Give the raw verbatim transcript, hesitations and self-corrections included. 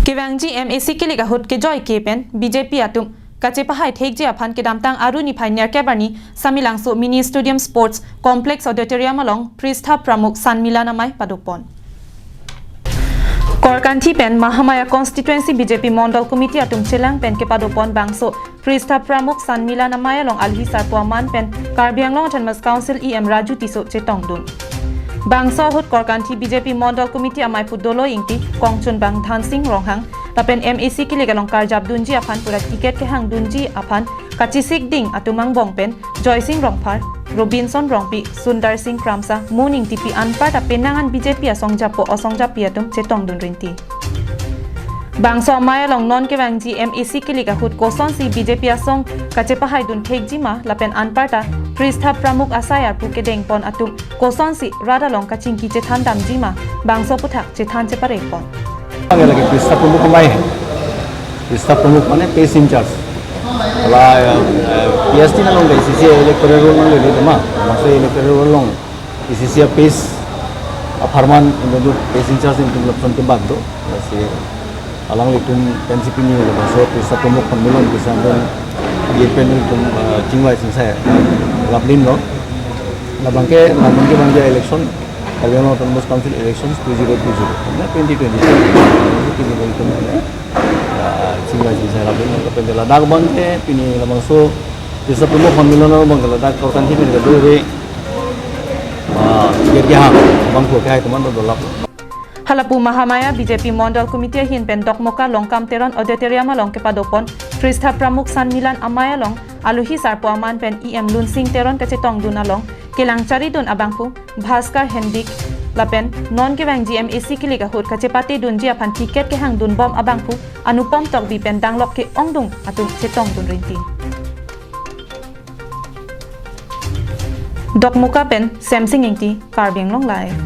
Kevangji M A C kilik ahut kejoi ke pen B J P atum kachepahai thekji aphan kedamtang Aru niphai nerkep arni Samelangso Mini Stadium Sports Complex Auditorium along Pritha Pramukh Sanmilan Amei padopon. Korkanthi pen Mahamaya Constituency B J P Mondol Committee atum chelang pen kepadopon bangso Pritha Pramukh Sanmilan Amei along alohi sarpo aman pen Karbi Anglong Autonomous Council E M Raju Tisso chetongdun. Bangso ahut Korkanthi B J P Mondol Committee ameipu Doloi Ingti, kongchunbang Dhansing Ronghang, lapen M A C kilik along karjapdunji aphan pura ticket kehangdunji aphan kachesik ding atum angbong pen Joysing Rongphar, Robinson Rongpi, Sundar Singh Kramsa, Moon Ingtipi anparta penang an B J P asong japo asong japi atum chetongdun rinti. Bangso amei along non kevangji M A C kilik ahut kosonsi B J P asong kachepahaidun thekji ma lapen anparta Pritha Pramukh asai arpu kedengpon atum kosonsi rat along kachingki chethan damji ma bangso aphuthak chethan cheparepon. Lagi lagi Pritha Pramukh amei. Pritha Pramukh mane PACE in charge. Ala, eh, eh, P S T nalong ke C C electoral roll nang lele tema. Maksud electoral roll along C C aPACE apharman in the PACE in charge in tum lapson ke bad do. Lasi alanglitum N C P ni laso Pritha Pramukh Sanmilan kisa don ye pen tum, eh, chingvai chingsai laplin lo. Labang ke, labang ke bangja election, Karbi Anglong Autonomous Council elections two zero two zero. Na twenty twenty-seven. Pini bangtum na, ah, chingvai chingsai laplin lo. Pen ladak abang ke, pini labangso Pritha Pramukh Sanmilan abang ke ladak Korkanthi pen ke dore, ah, gerge hang, bangphu kehai teman do dolap. Halapu Mahamaya B J P Mondol Committee ahin pen Dokmoka Longkam Teron Auditorium along kepadopon Pritha Pramukh Sanmilan Amei along alohi sarpo aman pen E M Lunsing Teron kachetongdun along kelang charidun abangphu Bhaskar Hendik lapen non kevangji M A C kilik ahut kachepatedunji aphan ticket kehangdunbom abangphu Anupam Tokbi pen danglok ke-ongdung atum chetongdun rinti. Dokmoka pen Semsing Ingti, Karbi Anglong Live.